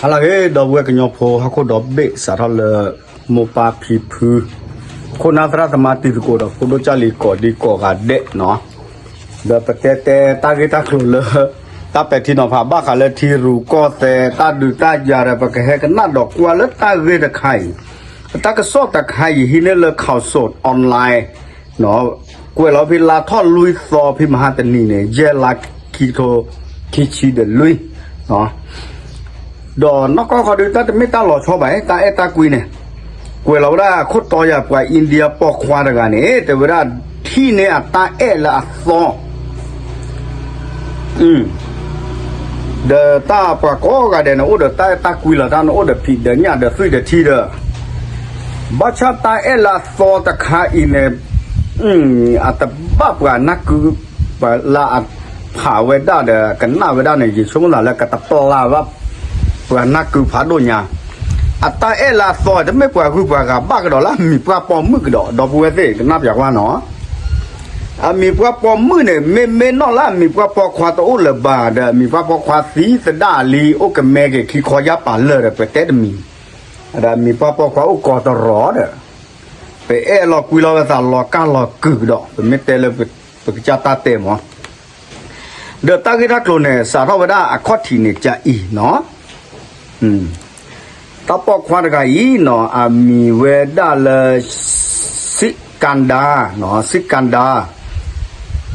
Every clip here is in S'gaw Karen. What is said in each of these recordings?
ဟါလၢအဂ့ၤ ဒီပုၢ်ဝဲၢ်ကညီဖိ ဟီၣ်ခိၣ်ဒီဘ့ၣ် စးထီၣ်လၢ မိၢ်ပၢ်ဖံဖု ခိၣ်နၢ်သရၣ်သမါတံၤသကိးဒီး ဖိဒိၣ်ကၢ်လံၤကိးဒံကိးဂၤဒဲးနီၤ, ဒီးပတဲတဲတၢ်ဂ့ၢ်တၢ်ကျိၤလၢ တၢ်ပဲာ်ထံနီၤဖးဘၣ်ဃးလၢထံရူၢ်ကီၢ်သဲး တၢ်ဒုးတၢ်ယၤဒီး ပကဟဲကနၣ်ဒီးကွၢ်လၢတၢ်ဂ့ၢ်တခါအံၤ, တၢ်ကစီၣ်တခါအံၤ ဟံးန့ၢ်လၢ Khaosod Online ကွဲးလီၤဖဲလါထီၣ်လွံၢ်သီ ဖဲမဟါတနံၤန့ၣ် ယဲၢ်လါခံကထိ ခံဆံဒီးလွံၢ် ဒီးနီၢ်ကီၢ်ခီဒု တၢ်တမ့ၢ်တၢ်လီၤဆီဘၣ် တၢ်အဲၣ်တၢ်ကွံန့ၣ်, ကွဲးလီၤဝဲဒၣ်ခိၣ်တီယၤ ပှၤ India ပိာ်ခွါတဂၤန့ၣ် တဲဝဲဒၣ် ထံၣ်န့ၢ်အတၢ်အဲၣ်လၢအသီ ဒီးတၢ်ပှၤကိးဂၤဒဲးန့ၣ် အိၣ်ဒီးတၢ်အဲၣ်တၢ်ကွံလီၤ တၢ်န့ၣ်အိၣ်ဒီးဖံးဒီးညၣ်ဒီးသွံၣ်ဒီးထံဒီး ဘၣ်ဆၣ်တၢ်အဲၣ်လၢအသီတခါအံၤန့ၣ် အတဘၣ်ပှၤနၢ်ကု ပှၤလၢအဖးဝဲဒၣ်ဒီးကနၣ်ဝဲဒၣ်န့ၣ် ယဆိကမိၣ်သးလၢကတပျၢ်ဘၣ် ပှၤနၢ်ကုဖးဒိၣ်ညါ, အတၢ်အဲၣ်လၢအသီ တမ့ၢ်ပှၤဂုၤပှၤဂၤဘၣ်ကဒီးလၢအမံၤပှၢ်ပိာ်မုၣ်ကဒီး ဒီပုၢ်ဝဲၢ်သ့ၣ် ကနၣ်ပၠးကွၢ်နီၤ အမံၤပှၢ်ပိာ်မုၣ်န့ၣ် မ့မ့ၢ်နီၢ်လၢအမံၤပှၢ်ပိာ်ခွါတအိၣ်လၢၤဘၣ်ဒီး အမံၤပှၢ်ပိာ်ခွါသံသဒၣ်လံ အိၣ်ကမဲက့ၤခံခီယၢ်ပာ်လၢာ်ဒီး ပတဲတမံၤ, ဒီးအမံၤပှၢ်ပိာ်ခွါအိၣ်ကီးတရီၤဒီး ပအဲၣ်လီၤကွံလီၤဝဲသးလီၤကၢ်လီၤကုာ်ကဒီး ပမ့ၢ်တဲလၢပကစၢ်တၢ်တဲမး ဒီးတၢ်ဂ့ၢ်တၢ်ကျိၤန့ၣ် စးထီၣ်ဝဲဒၣ်အခီၣ်ထံးန့ၣ် ကၢအံၤနီၤ, တၢ်ပိာ်ခွါတဂၤအံၤနီၤ အမံၤဝဲဒၣ်လၢ Sikandar နီၤ Sikandar,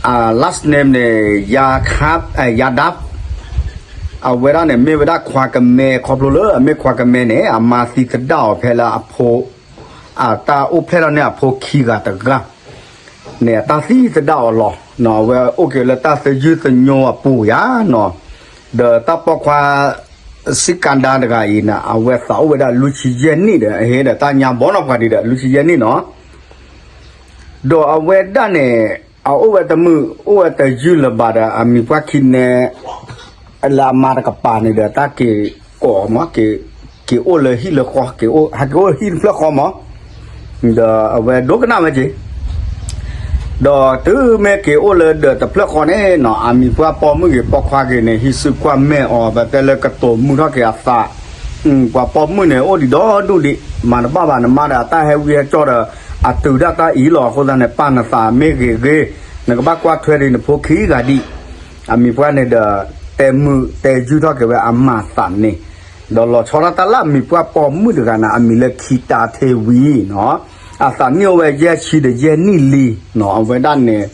အ last name န့ၣ် Yadav, အဝဲဒၣ်န့ၣ် မ့ၢ်ဝဲဒၣ်ခွါကမဲ ခီဖျိလၢအမ့ၢ်ခွါကမဲန့ၣ် အမါသံသဒၣ်အီၤဖဲလၢအဖိ အတၢ်အိၣ်ဖျဲၣ်ထီၣ်န့ၢ်အဖိခံဂၤတဂၤန့ၣ် အတၢ်သံသဒၣ်အီၤလီၤ. အဝဲအိၣ်က့ၤလၢတၢ်သယုၢ်သညိအပူၤယါနီၤ, ဒီးတၢ်ပိာ်ခွါ Sikandar တဂၤအံၤန့ၣ် အဝဲသးအိၣ်ဝဲဒၣ်လွံၢ်ဆံယဲၢ်နံၣ်ဒီး အဟ့ၣ်ဒီးတၢ်ညါဘီနီၤပှၤဒံးဒီး လွံၢ်ဆံယဲၢ်နံၣ်နီၤ ဒီးအဝဲဒၣ်န့ၣ် အအိၣ်ဝဲတမုာ် အိၣ်ဝဲတယုၢ်လၢၤဘၣ်ဒီး အမံၤပှၢ်ခံနဲ လၢအမါတကပၤန့ၣ်ဒီး တၢ်က့ၤကိးမး က့ၤအိၣ်လၢဟံၣ်လၢဃီ က့ၤအိၣ် ဟဲက့ၤအိၣ်ဟံၣ်တဖျၢၣ်ဃီမး, ဒီးအဝဲဒိကနၣ်ဝဲက့ၤ ဒီးတုၤမ့ၢ်က့ၤအိၣ်လၢဒီးတဖျၢၣ်ဃီန့ၣ်နီၤ အမံၤပှၢ်ပိာ်မုၣ်ဂ့ၤပိာ်ခွါဂ့ၤန့ၣ် ဟံးစုကွၢ်မဲာ်အီၤ ပတဲလၢကတိၤမုၢ်ထီၣ်က့ၤအသး ပှၤပိာ်မုၣ်န့ၣ် အိၣ်ဒံးဒီဒူၣ်ဒံး မၤတဘၣ်ဘၣ် နမါဒီးအတၢ်ဟဲဝံဟဲကၠီဒီး အတုၤဒၣ်တၢ်အံၤလီၤ. အဃိသတးန့ၣ် ပာ်နသးမ့ၢ်ဂ့ၤဂ့ၤ နကဘၣ်ကွၢ်ထွဲဒံးနဖိခံဂၤဒံး အမံၤပှၢ်န့ၣ်ဒီး တဲမုာ်တဲယုၢ်ထီၣ်က့ၤဝဲအမၤသးန့ၣ် ဒီးလီၤဆီဒၣ်တၢ်လၢအမံၤပှၢ်ပိာ်မုၣ်တဂၤန့ၣ် အမံၤလၢခံတၢ်ထ့ဝံနီၤ အသးနံၣ်အိၣ်ဝဲယဲၢ်ဆံဒီးယဲၢ်နံၣ်လံနီၤ အဝဲဒၣ်န့ၣ်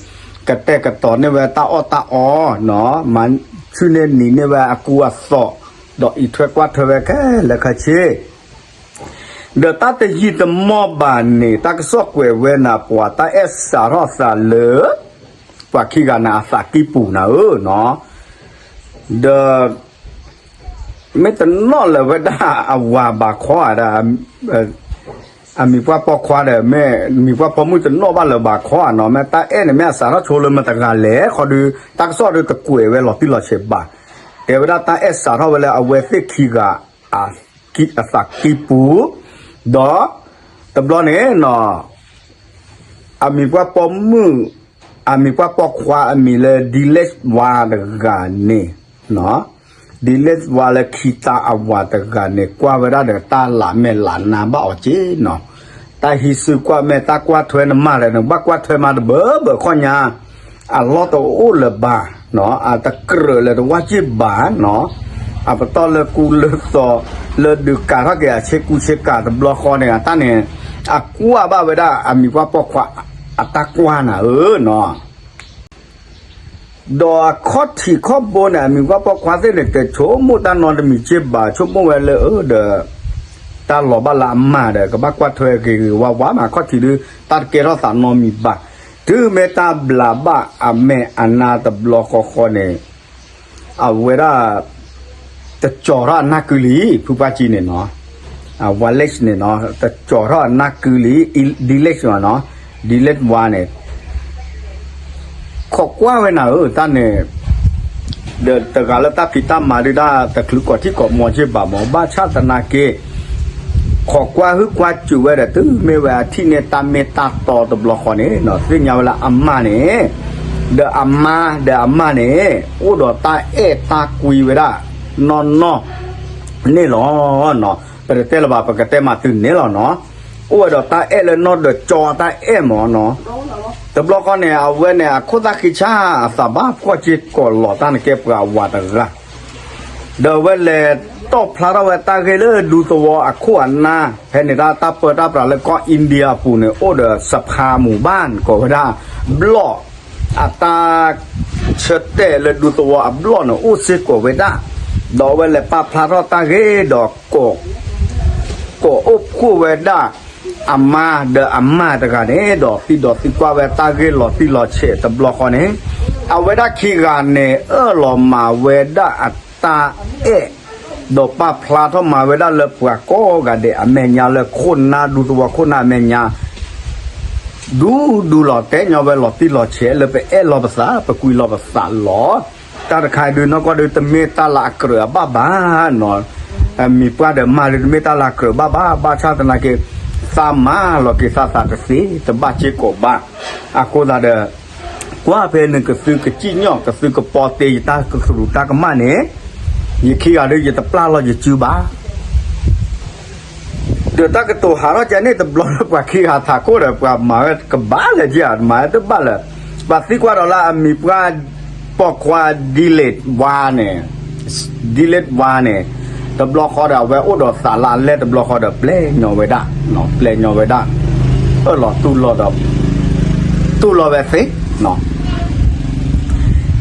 ကတဲာ်ကတီၤန့ၢ်ဝဲတၢ်အီၣ်တၢ်အီနီၤ မၤဆူၣ်န့ၢ်နံၤန့ၢ်ဝဲအကူအသိး ဒီးအံးထွဲကွၢ်ထွဲဝဲခဲလၢာ်ခဲဆ့ ဒီးတၢ်တယံာ်တမီၢ်ဘၣ်န့ၣ် တၢ်ကစီၣ်ကွဲးဝဲန့ၣ် ပှၤတၢ်အဲၣ်စးထီၣ်သးလၢ ပှၤခံဂၤန့ၣ်အသးကံၢ်ပူၤနၤဧၢနီၤ ဒီး မ့ၢ်တနီၣ်လၢၤဝဲဒၣ်အဝၤဘၣ်ခီဧါဒီး အမံၤပှၢ်ပိာ်ခွါဒီး မ့ၢ်မံၤပှၢ်ပိာ်မုၣ်တနီၣ်ဘၣ်လၢၤဘၣ်ခီဧါနီၤ မ့ၢ်တၢ်အဲၣ်န့ၣ် မ့ၢ်အစးထီၣ်ဆိလၢမတၤတဂၤလဲၣ် ခီဒု တၢ်ကစီၣ်ဒုတကွဲးဝဲလီၤတံၢ်လီၤဆဲးဘၣ် တဲဝဲဒၣ်တၢ်အဲၣ်စးထီၣ်ဝဲလၢအဝဲသ့ၣ်ခံဂၤ အသးကံၢ်ပူၤ ဒီး တဘျီန့ၣ်နီၤ အမံၤပှၢ်ပိာ်မုၣ် အမံၤပှၢ်ပိာ်ခွါအမံၤလၢ Dilesh ဝါတဂၤန့ၣ် Dilesh ဝါလၢခံတၢ်အဝၤတဂၤန့ၣ် ကွၢ်ဝဲဒၣ်ဒီးတၢ်လးမဲာ်လးနါဘၣ်အီၤက့နီၤ တၢ်ဟံးစုကွၢ်မဲာ်တၢ်ကွၢ်ထွဲနမါဒီး နကဘၣ်ကွၢ်ထွဲမါတဘၢဘၢခီညါ အလီၢ်တအိၣ်လၢၤဘၣ် အတကြၢးလၢၤတဝၢ်က့ၢ်ဘၣ်နီၤ အပတီၢ်လၢကူလၢသီ လၢဒုးကးထီၣ်က့ၤအဆ့ကူဆ့ကၤတဘျီဃီန့ၣ် အတၢ်န့ၣ် အကွၢ်ဘၣ်ဝဲဒၣ်အမံၤပှၢ်ပိာ်ခွါ အတၢ်ကွၢ်နၤဧၢနီၤ ဒီးအခီၣ်ထံးခီၣ်ဘိန့ၣ် အမံၤပှၢ်ပိာ်ခွါသ့ၣ်န့ၣ် တဆိကမိၣ်တၢ်နီတမံၤက့ၢ်ဘၣ် ဆိကမိၣ်ဝဲလၢအၢဒီး တၢ်လီၤဘၣ်လၢအမါဒီး ကဘၣ်ကွၢ်ထွဲဂ့ၤဂ့ၤဝါဝါမး အခီၣ်ထံးဒု တၢ်တကဲထီၣ်သးနီတမံၤဘၣ် တုၤမ့ၢ်တၢ်ဘျးဘၣ်အမဲာ်အနါတဘျီဃီဃီန့ၣ် အဝဲဒၣ် တကၠီၤထီၣ်အနၢ်ကုလံ ဖုပှၢ်ကံန့ၣ်နီၤ ဝါလ့ၣ်န့ၣ်နီၤ တကၠီၤထီၣ်အနၢ်ကုလံ ဒံလ့ၣ်နီၤ ဒံလ့ၣ်ဝါန့ၣ် ခိးကွၢ်ဝဲနၤဧၢ တၢ်န့ၣ် ဒီးတဂၤလၢတၢ်ဖံးတၢ်မၤဒုးဒၣ်တချုးကိးထံၣ်ကိးမီၤက့ၢ်ဘၣ်မး ဘၣ်ဆၣ်သနာ်က့ ခိးကွၢ်ဟုၣ်ကွၢ်စူၣ်ဝဲဒီး တုၤမ့ၢ်ဝဲအထံၣ်န့ၢ်တၢ်မ့ၢ်တၢ်တီတဘျီဃီန့ၣ် သ့ၣ်ညါဝဲလၢအမါန့ၣ် ဒီးအမါဒီးအမါန့ၣ် အိၣ်ဒီးတၢ်အဲၣ်တၢ်ကွံဝဲဒၣ် နီၢ်နီၢ် န့ၣ်လီၤနီၤ. ပတတဲလၢၤဘၣ် ပကတဲမၤတုၤန့ၣ်လီၤနီၤ. အိၣ်ဝဲဒီးတၢ်အဲၣ်လၢနီၢ်ဒီးကၠီတၢ်အဲၣ်မၢ်နီၤ. တဘျီဃီန့ၣ် အဝဲန့ၣ် အခိၣ်သၣ်ဃံဆၣ်အသးဘၣ်ဖှီၣ်က့ၤကိးလီၤတၢ်န့ၣ်ကဲပှၤဝၤတဂၤ ဒီးအဝဲလဲၤတီၣ်ဖျါထီၣ်ဝဲတၢ်ဂ့ၢ်လၢဒူသဝီအခိၣ်အနၢ် ဖဲန့ၣ်တၢ် တၢ်ပၢတၢ်ပြးလၢကီၢ် India အပူၤန့ၣ် အိၣ်ဒီး စဖါမူၤဘၣ် ကိးဝဲဒၣ် ဘျီၣ် အတၢ်ဆၢတဲာ်လၢဒူသဝီအဘျီၣ်န့ၣ် အိၣ်စ့ၢ်ကီးဝဲဒၣ်, ဒီးအဝဲလဲၤပာ်ဖျါထီၣ်တၢ်ဂ့ၢ်ဒီး ကိးအိၣ်ဖှိၣ်ဝဲဒၣ် အမါဒီးအမၢ်တဂၤန့ၣ်ဒီး သံဒီးသံကွၢ်ဝဲတၢ်ဂ့ၢ်လီၤတံၢ်လီၤဆဲးတဘျီဃီန့ၣ်, အဝဲဒၣ်ခံဂၤန့ၣ် အၢၣ်လီၤမၤဝဲဒၣ်အတၢ်အဲၣ်, ဒီးပာ်ဖျါထီၣ်မၤဝဲဒၣ်လၢပှၤကိးဂၤဒဲးအမဲာ်ညါလၢခိၣ်နၢ်ဒူသဝီခိၣ်နၢ်အမဲာ်ညါ ဒူဒူလီၤ တဲညီဝဲလီၤတံၢ်လီၤဆဲးလၢပအဲၣ်လီၤပသး ပကွံာ်လီၤပသးလီၤ. တၢ်တခါဒုးနီၢ်ကီၢ်ဒုး တမ့ၢ်တၢ်လၢအကြၢးအဘၣ်ဘၣ်နီၤ. မံၤပှၢ်ဒီးမၢ်ဒုး တမ့ၢ်တၢ်လၢအကြၢးဘၣ်ဘၣ် ဘၣ်ဆၣ်သနာ်က့ သးမၤလီၤက့ၤသးသးတသ့ တဘၣ်စ့ၢ်ကီးဘၣ်. အဃိသတးဒီး ကွၢ်ဖဲန့ၣ်ကသုကစံၣ်ညီၣ် ကသုကပီတ့ ယတၢ်ကသရူးတၢ်ကမၣ်န့ၣ်, ယခံဂၤဒုး ယတပျၢ်လီၤယစုဘၣ် ဒီးတၢ်ကတိၤဟးထီၣ်ကဲန့ၣ်တဘျီလၢပှၤခံဂၤထးခိၣ်ဒီး ပှၤမၤဝဲကဘၣ်လၢၤက့ မၤဝဲတဘၣ်လၢၤ. ပှၤသံကွၢ်ဒီးလၢအမံၤပှၢ်ပိာ်ခွါ ဒံလ့းဝါန့ၣ်, ဒံလ့းဝါန့ၣ်, တဘျီဃီဒီး အဝဲအိၣ်ဒီးသးလၢအလဲၢ်တဘျီဃီဒီး ပျဲညီဝဲဒၣ်, ပျဲညီဝဲဒၣ်, အၢၣ်လီၤတူၢ်လိာ်ဒီး တူၢ်လိာ်ဝဲသ့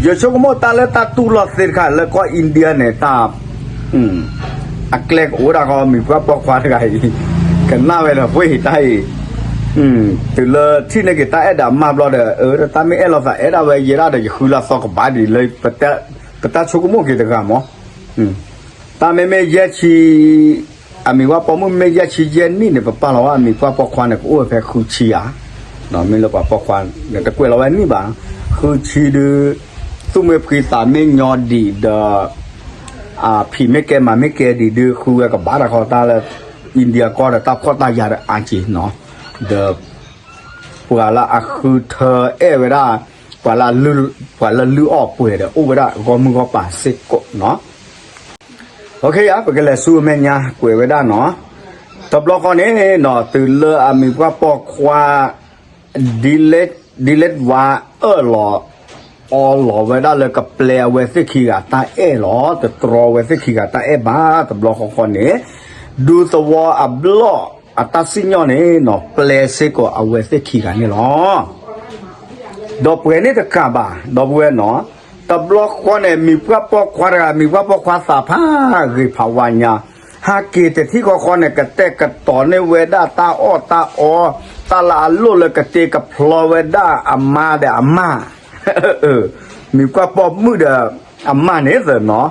ယဆိကမိၣ်တၢ်လၢတၢ်တူၢ်လိာ်သ့တခါလၢကီၢ် India န့ၣ် တၢ် အကျဲကအိၣ်ဒၣ်ဃီ မံၤပှၢ်ပိာ်ခွါတဂၤအံၤ ကနၣ်ဝဲဒီးပှ့ၤတၢ်အံၤ, တုၤလၢထံၣ်န့ၢ်က့ၤတၢ်အဲၣ်ဒီးအမါဘျီဒီး အၢ တၢ်မ့ၢ်အဲၣ်လိာ်သးအဲၣ်ဒၣ်ဝဲယဲဒၣ်ဒီး ယဃုလၢအသီကဘၣ်ဒ်လၢ ပတၢ်ဆိကမိၣ်က့ၤတဂၤမး, တၢ်မ့မ့ၢ်ယဲၢ်ဆံ အမံၤပှၢ်ပိာ်မုၣ်မ့ၢ်ယဲၢ်ဆံယဲၢ်နံၣ်န့ၣ် ပပာ်လီၤဝဲအမံၤပှၢ်ပိာ်ခွါန့ၣ် ကအိၣ်ဝဲဖဲဃုဆံဧါ, မ့ၢ်လၢပှၤပိာ်ခွါန့ၣ် တကွဲးလီၤဝဲနံၣ်ဘၣ်, ဃုဆံဒုး သူၣ်မ့ၢ်ဖှံသးမ့ၢ်ညီဒံးဒီး အဖံးမ့ၢ်ကဲမၤမ့ၢ်ကဲဒံးဒုး ဃုဝဲကဘၣ်တၢ်ဃီတၢ်လၢ India ကီၢ်ဒီးတၢ်ဖှီၣ်တၢ်ယာ်ဒီးအါက့ၤနီၤ, ဒီး ပှၤလၢအဃုထၢအဲၣ်ဝဲဒၣ် ပှၤလၢ ပှၤလၢလုၢ်အီၣ်ပှဲၤဒီး အိၣ်ဝဲဒၣ်ဂီၢ်မုၢ်ဂီၢ်ပၤစ့ၢ်ကီးနီၤ. ယါ ပကလဲၤဆူအမဲာ်ညါကွဲးဝဲဒၣ်နီၤ, တဘျီဃီန့ၣ်နီၤ တုၤလၢအမံၤပှၢ်ပိာ်ခွါ ဒ်လဲၣ်ဝါအၢၣ်လီၤ အီလီၤဝဲဒၣ်လၢကပျဲအဝဲသ့ၣ်ခံဂၤတၢ်အဲၣ်လီၤ, တတြီဝဲသ့ၣ်ခံဂၤတၢ်အဲၣ်ဘၣ် တဘျီဃီဃီန့ၣ်, ဒူသဝီအဘျီၣ်အတၢ်စံၣ်ညီၣ်န့ၣ်နီၤ ပျဲစ့ၢ်ကီးအဝဲသ့ၣ်ခံဂၤန့ၣ်လီၤ. ဒီးပှဲၤန့ၣ်တကးဘၣ် ဒီပုၢ်ဝဲၢ်နီၤ, တဘျီဃီန့ၣ် မံၤပှၢ်ပိာ်ခွါတဂၤ မံၤပှၢ်ပိာ်ခွါသးဖးဂ့ၤဖးဝါညါ, ဟးက့ၤတထံၣ်ဃီဃီန့ၣ် ကတဲာ်ကတီၤန့ၢ်ဝဲဒၣ်တၢ်အီၣ်တၢ်အီ, တၢ်လၢအလိၣ်လၢကတ့ကဖျီဝဲဒၣ်အမါဒီးအမၢ် မံၤပှၢ်ပိာ်မုၣ်ဒီးအမၢ်န့ၣ်သနီၤ,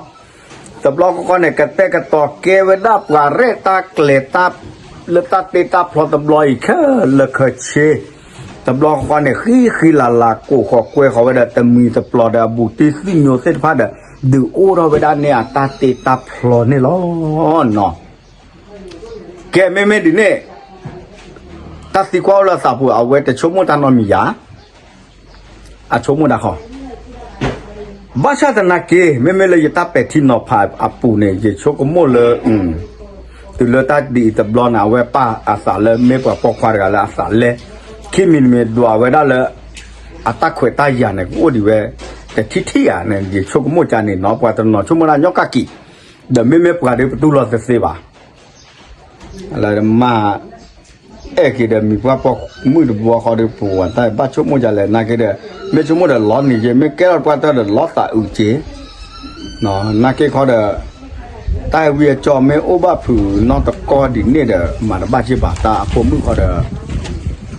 တဘျီဃီဃီန့ၣ် ကတဲာ်ကတီၤကဲဝဲဒၣ်ပှၤရဲၣ်တၢ်ကျဲၤတၢ် လၢတၢ်တ့တၢ်ဖျီတဘျီအံၤခဲလၢာ်ခဲဆ့, တဘျီဃီဃီန့ၣ် ဃံဃံလၤလၤ ကိးဃီၤကွဲဃီၤဝဲဒီးတမံၤတပျီၤဒီးအဘူးတံၢ်သံၣ်ညိသ့ၣ်တဖၣ်ဒီး ဒုးအိၣ်ထီၣ်ဝဲဒၣ်န့ၢ်အတၢ်တ့တၢ်ဖျီန့ၣ်လီၤနီၤ. ကဲ မ့မ့ၢ်ဒ်န့ၣ် တၢ်သံကွၢ်အိၣ်လၢသးပူၤ အဝဲတဆိကမိၣ်တၢ်နီတမံၤယၤ အဆိကမိၣ်ဒၣ်ဃီ, ဘၣ်ဆၣ်သနာ်က့ မ့မ့ၢ်လၢယတၢ်ပဲာ်ထံနီၤဖးအပူၤန့ၣ် ယဆိကမိၣ်လၢ တုၤလၢတၢ်ဒ်အံၤတဘျီန့ၣ် အဝဲပာ်အသးလၢမ့ၢ်ပှၤပိာ်ခွါတဂၤလၢအသးလဲ, ခံမံၤတမံၤဒွးဝဲဒၣ်လၢ အတၢ်ခွဲးတၢ်ယာ်န့ၣ် ကအိၣ်ဒံးဝဲ တထံၣ်ထံၣ်ဧါန့ၣ် ယဆိကမိၣ်ကန့ၣ်နီၤ ပှၤတနီၤဆိကမိၣ်ဒၣ်ညီကၣ်ကံၣ်, ဒီးမ့မ့ၢ်ပှၤဒုးပတူၢ်လိာ်သ့သ့ဘၣ် လၢမ့ၢ် အဲၣ်က့ၤဒီးမံၤပှၢ်ပိာ်မုၣ်တဘျီဃီဒီး ပဝဲတၢ်ဘၣ်ဆိကမိၣ်ဒ်လဲၣ် နာ်က့ဒီး မ့ၢ်ဆိကမိၣ်ဒီးလီၤနံၤက့ၤ မ့ၢ်ကဲထီၣ်ပှၢ်တၢ်ဒီးလီၤသးအုးက့ၤ, နာ်က့ခီဒီး တၢ်ဝံအကၠီမ့ၢ်အိၣ်ဘၣ်ဖုးနီတကီၢ်ဒ်န့ၣ်ဒီး မၤတဘၣ်က့ၤဘၣ် တၢ်အဖိမုၣ်ခီဒီး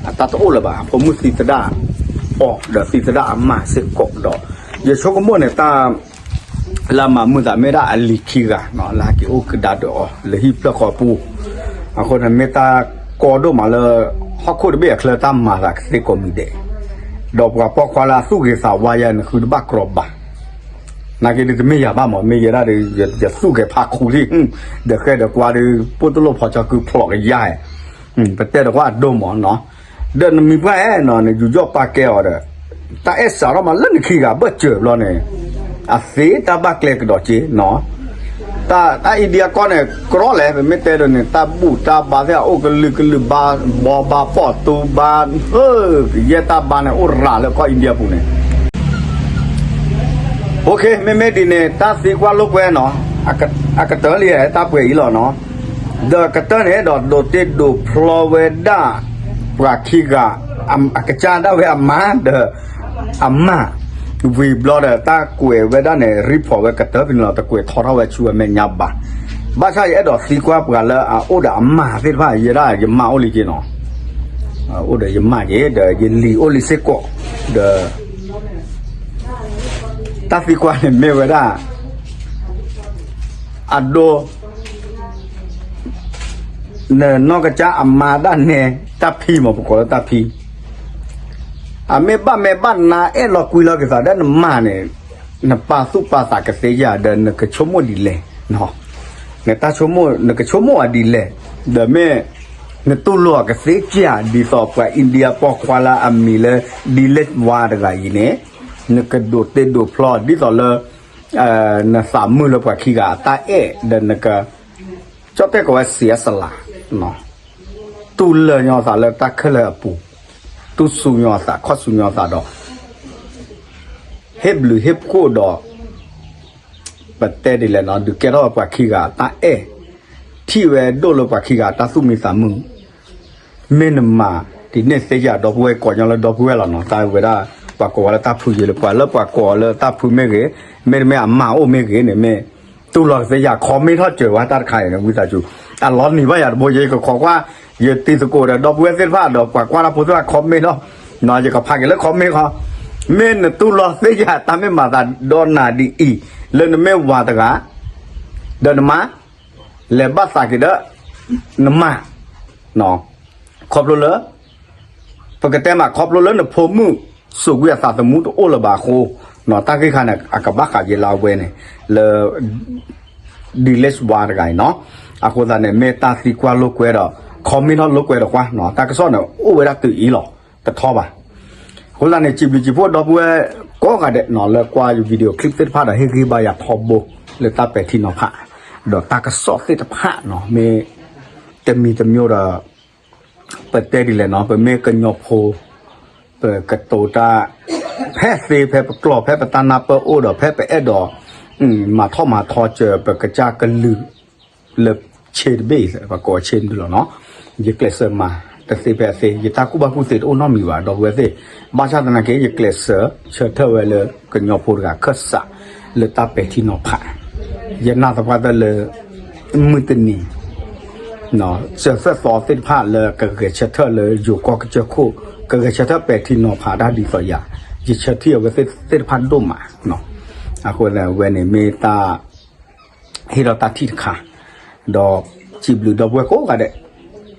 အတၢ်တအိၣ်လၢၤဘၣ် အဖိမုၣ်သံသဒၣ်အီၤဒီးသံသဒၣ်အမါစ့ၢ်ကီးဒီး ယဆိကမိၣ်န့ၣ်တၢ် လၢအမၤမုာ်သးမ့ၢ်ဒၣ်အလံၤခံဂၤနီၤ လၢဟဲက့ၤအိၣ်ကဒါဒီးအီၤ လၢဟံၣ်ဖျၢၣ်ဃီပူၤ, အဃိန့ၣ်မ့ၢ်တၢ်ကီဒိၣ်မးလၢ ဟီၣ်ခိၣ်တဘ့ၣ်အချၢတၢ်မၤသးကသ့ကိးမံၤဒဲး, ဒီးပှၤပိာ်ခွါလၢအသူၣ်ဂ့ၤသးဝါယၤန့ၣ် ဃုတဘၣ်ကြီဘၣ်, နာ်က့ဒုးတမ့ၢ်ယၤဘၣ်မး မ့ၢ်ယဲဒၣ်ဒီး ယသူၣ်ဂဲၤဖးခူလံ, ဒီးဃဲဒီးကွၢ်ဒီး ပိၢ်တလိၣ်ဖီကၠီကုဖျိးကယါ, ပတဲဒီးကွၢ်အဒိၣ်မးနီၤ, ဒီးနမံၤပှၢ်အဲၣ်နီၤ နယူးယီၣ်ပာ်ကဲအီၤဒီး တၢ်အဲၣ်စးထီၣ်မးလၢနခံဂၤဘၢၣ်စၢၤဘျီန့ၣ်, အသ့တၢ်ဘၣ်ကျဲကဒီးက့နီၤ, တၢ် တၢ် India ကီၢ်န့ၣ် ကြီလဲၣ် ပမ့ၢ်တဲဒီးန့ၣ် တၢ်ဘူၣ်တၢ်ဘါသ့ၣ်အအိၣ်ကလုာ်ကလုာ် ဘါဘီဘါပီၣ်သူဘါ ဟၢ ကယဲၢ်တၢ်ဘါန့ၣ် အိၣ်ရၤလၢကီၢ် India ပူၤန့ၣ် OK မ့မ့ၢ်ဒ်န့ၣ် တၢ်သံကွၢ်လိာ်ကွဲနီၤ အကတၢၢ်လံ တၢ်ပှဲၤအံၤလီၤနီၤ. ဒီးကတၢၢ်န့ၣ် အဲၣ်ဒိးဒိးတ့ဒိးဖျီဝဲဒၣ် ပှၤခံဂၤ အကစၢ်ဒၣ်ဝဲအမါဒီး အမၢ် ဝံၤဘျီဒီး တၢ်ကွဲးဝဲဒၣ်န့ၣ် report ဝဲကတၢၢ်ဖဲန့ၣ်လီၤ တကွဲးထီထီၣ်ဝဲဆူအမဲာ်ညါဘၣ်. ဘၣ်ဆၣ်ယအဲၣ်ဒိးသံကွၢ်ပှၤလၢအအိၣ်ဒီးအမၢ်သ့ၣ်တဖၣ် ယဲဒၣ်ယမၢ်အိၣ်လံက့နီၤ အိၣ်ဒီးယမၢ်က့ၤ ဒီးယလံၤအိၣ်လံစ့ၢ်ကီး ဒီး တၢ်သံကွၢ်န့ၣ်မ့ၢ်ဝဲဒၣ် အဒိ နနီၢ်ကစၢ်အမါဒၣ်နဲ တၢ်ဖံမး ပကိးလၢတၢ်ဖံ အမ့ၢ်ဘၣ်မဲာ်ဘၣ်နါအဲၣ်လီၤကွံလီၤက့ၤသးဒီးနမၢ်န့ၣ် နပာ်သူၣ်ပာ်သးကသ့ဧါ ဒီးနကဆိကမိၣ်ဒ်လဲၣ် နတၢ်ဆိကမိၣ် နကဆိကမိၣ်အီၤဒ်လဲၣ် ဒီးမ့ၢ် နတူၢ်လိာ်ကသ့ဧါ ဒ်သိးပှၤ India ပိာ်ခွါလၢအမံၤလၢ Dilesh Wah တဂၤအံၤန့ၣ် နကဒိးတ့ဒိးဖျီ ဒ်သိးလၢ နသးမုာ်လၢပှၤခံဂၤအတၢ်အဲၣ် ဒီးနက ကၠီၣ်တဲၣ်ကိးဝဲ စံးအစလး တူၢ်လၢာ်ညီအသးလၢတၢ်ခဲလၢာ်အပူၤ, တူၢ်စူၤညီအသး ခီၣ်စူၤညီအသးဒီး ဟ့ၣ်ဘျုးဟ့ၣ်ဖှိၣ်ဒီး ပတဲဒ်လဲၣ်နီၤ ဒုးကဲထီၣ်ဝဲပှၤခံဂၤအတၢ်အဲၣ်, ထံၣ်ဝဲဒိၣ်လၢပှၤခံဂၤအတၢ်သူၣ်မံသးမုာ်, မ့ၢ်နမၤဒ်န့ၣ်သ့ယၤ ဒီပုၢ်ဝဲၢ်ကိးညီလၢဒီပုၢ်ဝဲၢ်လီၤနီၤ တၢ်ဝဲဒၣ် ပှၤကိးဝဲလၢတၢ်ဖုယဲလၢပှၤလၢပှၤကိးလၢတၢ်ဖုမ့ၢ်ဂ့ၤ, မ့တမ့ၢ်အမၤအိၣ်မ့ၢ်ဂ့ၤန့ၣ် မ့ၢ်တူၢ်လိာ်ကသ့ယၤ comment ထီၣ်စၢၤဝဲတၢ်တခါအံၤန့ၣ် ဝံသးစူၤ, အလီၤနံၤဘၣ်ယၤတဘိ ယကခိးကွၢ် ယတံၤသကိးဒီး ဒီပုၢ်ဝဲၢ်သ့ၣ်တဖၣ်ဒီး ပှၤကွၢ်တၢ်ဖိသ့ၣ်တဖၣ် comment ထီၣ်, ယကဖးက့ၤလၢ comment ခီ, မ့ၢ်နတူၢ်လိာ်သ့ယၤ တၢ်မ့ၢ်မၤသးဒီးနၤဒ်အံၤ, လၢနမ့ၢ်ဝၤတဂၤ ဒီးနမါ လဲၤဘၣ်သးက့ၤဒီး နမါ ခီဖျိလၢ ပကတဲမး ခီဖျိလၢနဖိမုၣ်စိာ်ကွံာ်အသးသမူတအိၣ်လၢၤဘၣ်အဃိ, တၢ်ဂ့ၢ်ခါန့ၣ် အကဘၣ်ဃးယဲလၢအဝဲန့ၣ် လၢ Dilesh Wah တဂၤအံၤနီၤ, အဃိသတးန့ၣ် မ့ၢ်တၢ်သံကွၢ်လိာ်ကွဲဒီး comment ထီၣ်လိာ်ကွဲဒီးကွၢ်, တၢ်ကစီၣ်န့ၣ် အိၣ်ဝဲဒၣ်တုၤအံၤလီၤ, တထီဘၣ်. အဃိသတးန့ၣ် စံးဘျုးစံးဖှိၣ်ဒီပုၢ်ဝဲၢ်ကိးဂၤဒဲးနီၤ လၢကွၢ် video clip သ့ၣ်တဖၣ်ဒီး ဟ့ၣ်ဂံၢ်ဘါယၤထီဘိ လၢတၢ်ပဲာ်ထံနီၤဖး ဒီးတၢ်ကစီၣ်သ့ၣ်တဖၣ်နီၤ မ့ၢ်တမံၤတမံၤဒီး ပတဲဒ်လဲၣ်နီၤ ပမ့ၢ်ကညီဖိ ပကတိၤတၢ် ဖဲသ့ဖဲပကျိာ် ဖဲပတၢ်နၢ်ပၢၢ်အိၣ်ဒီး ဖဲပအဲၣ်ဒိး မၤထီၣ်မၤထီစၢၤ ပကစၢ်ကလုာ် လၢဆ့တဘ့ၣ်အံၤ ပှၤကိးဆ့မုၢ်လီၤနီၤ, ယကျဲးစၢးမၤတသ့ဖဲအသ့ ယတၢ်ကူၣ်ဘၣ်ကူၣ်သ့တအိၣ်နီတမံၤဘၣ် ဒီပုၢ်ဝဲၢ်သ့ၣ်, ဘၣ်ဆၣ်သနာ်က့ ယကျဲးစၢးဆၢထၢၣ်ဝဲလၢကညီဖိတဂၤခၢၣ်စး လၢတၢ်ပဲာ်ထံနီၤဖး, ယနာ်သပှၢ်တၢၢ်လၢ မုၢ်တနံၤ စၢၤသွဲၣ်သီသ့ၣ်တဖၣ်လၢကဂဲၤဆၢထၢၣ်လၢယိၤကီၢ်ကစၢၢ်ခိၣ် ကဂဲၤဆၢထၢၣ်ပဲာ်ထံနီၤဖးတၢ်ဒ်သိးယၤ, ယဆၢထံၣ်အဝဲသ့ၣ်တဖၣ်ဒိၣ်မး, အဃိဝဲန့ၣ်မ့ၢ်တၢ် ဟ့ၣ်ထီၣ်တၢ်ထံၣ်တခါ, ဒီးစံးဘျုးဒီပုၢ်ဝဲၢ်ကိးဂၤဒဲး,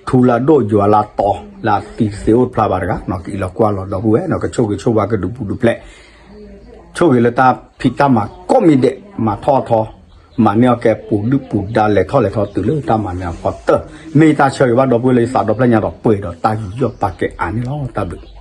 ထူလၢအဒိၣ်ယွၤလၢအတီ လၢအသံတသ့အိၣ်တဖျါဘၣ်တဂၤ က့ၤလီၤကွၢ်လီၤဒီပုၢ်ဝဲၢ် ကဆိၣ်ဂ့ၤဆိၣ်ဝါကဒုးပူၤဒုးဖျဲး ဆိၣ်ဂ့ၤလၢတၢ်ဖံးတၢ်မၤကိးမံၤဒဲး မၤထီၣ်ထီ, မၤန့ၢ်အီၣ်ကဲပူၤဒုၣ်ပူၤဒါလဲၤထီၣ်လဲၤထီတုၤလၢတၢ်မၤနၢၤအဖီတၢၢ်, မ့ၢ်ယတၢ်ဆၢဂ့ၤဘၣ်ဒီပုၢ်ဝဲၢ်လၢယသးဒီဖျၢၣ်ညါဒီးပှဲၤဒီးတၢ်ယူးယီၣ်ပာ်ကဲအါန့ၣ်လီၤ. တၢ်ဘျုး